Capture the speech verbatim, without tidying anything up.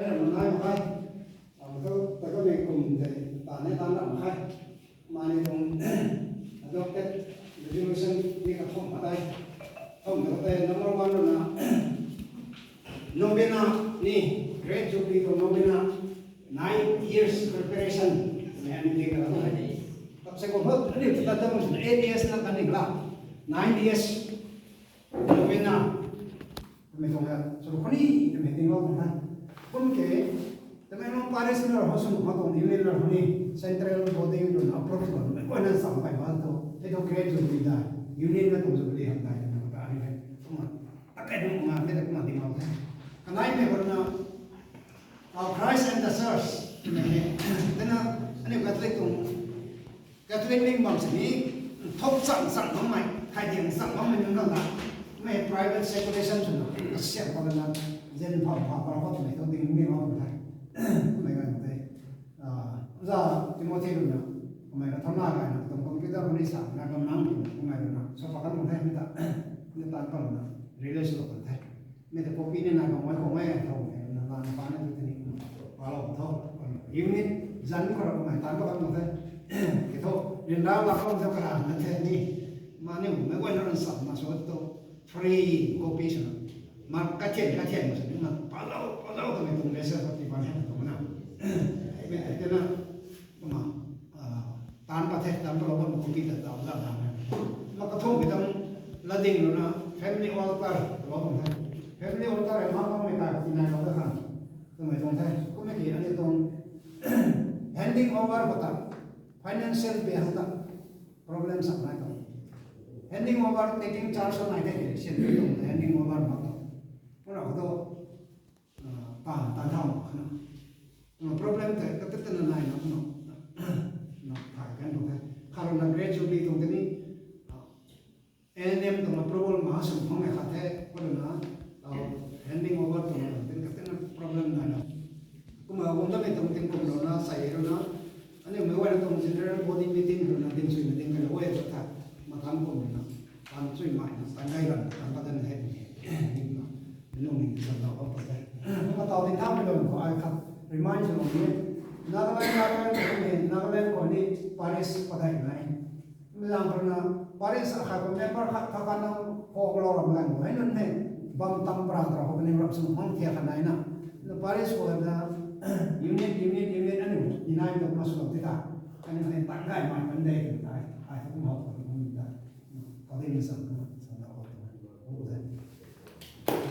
Nai mak khe. Tei kumei kum tei ta ne tan ram khe. Mani tuang adopted resolution ni kathumh ma tei. Thumh ta tei number one rui na novena ni, Great Jubilee tuang novena, nine years preparation. Mani ni ka tei. Tap se ko hot ani ta ta eight years na kani la. Nine years novena. Mei tuang ya suru khuni mei ting lo tuang the. Kum ke, Tamenglong parish na ho sum ho tuang union na ni central body rui na approve tuang mei guayna sam pai ma tu. Hei tu Great Jubilee da, union na tuang Jubilee ham dai na ta ni mei. Kumna, ta kai dum kumna, mei ta kumna ting lo the. Kanai mei guayna, Christ and the Church. Mei he, tena, ani Catholic tuang Catholic ning bam sini, thop chang chang makmei, khai diang chang makmei nunc khang ta, mei private circulation swna kasiam pat lana, zen pha pha para hot mei thu ding ni bam the. Mei gan the. Za Timothy rui na, kamei na thamna gayna tuang computer khou ni sa na kam nang kumei rui na sa pat kan the mei ta. Ni tan pat lana relation kan the. Mei ta copy ni na kamei khou mei tho mei na lan pa na tu tini kumna palou tho. Unit zan khou ra kamei tan pat kan the. Ki tho, ryanra la khou tho kara na the ni. Mani mei guayna rui sa ma so tu free copy swna, ma kathian kathian ma swna, ma palou palou kamei tuang research ti ban he tu na. Mei ta tena, kumna, tan pat the, tan pat lou bam copy ta tau za dan e. Ma kathumh ki tang latding rui na family altar lou bam the. Family altar e ma bammei kai tinai lou da khang. Twmei tuang the. Kumna ki ani tuang handing over khou ta, financial pay khou ta problem sak nai tuang. Handing over, taking charge nai the, sian tuang handing over ma tuang. Kumna khou tu, ta, ta thau khana. Problem tei kata tana nai na kumna, na thai kan tuang the. Kharuna Great Jubilee tuang tei ni, A N M tuang approval ma sum khang mei khat the, kumna, handing over tuang na, tin kata na problem nai na. Kumna, wang da mei tuang tin kum rui na, sai rui na, ani mei guayna tuang general body meeting rui na, din sui na, din kana guay ta tha, mathang kum rui na, tan sui mai na, tan gay ran, tan pat dan he, ni na, nung ni san tau bam pat the. Kumna tau tin thau mei lou khou ai khat remind sw lou ni, Nagaland, Nagaland khou ni, Nagaland khou ni parish padeih nai. Mei lang khou na, parish akhat khou member khat khat khat na khou lou ram lang khou hei nunc hei bam tam pra tra khou ni ram sum hang thiak khat nai na. Na parish khou na unit, unit, unit aniu ni nai na ma sw lou ti ta. Aniu hei tan gay mai kan de ta. Ai khou kum hou khou kum ta. Khou di ni sam.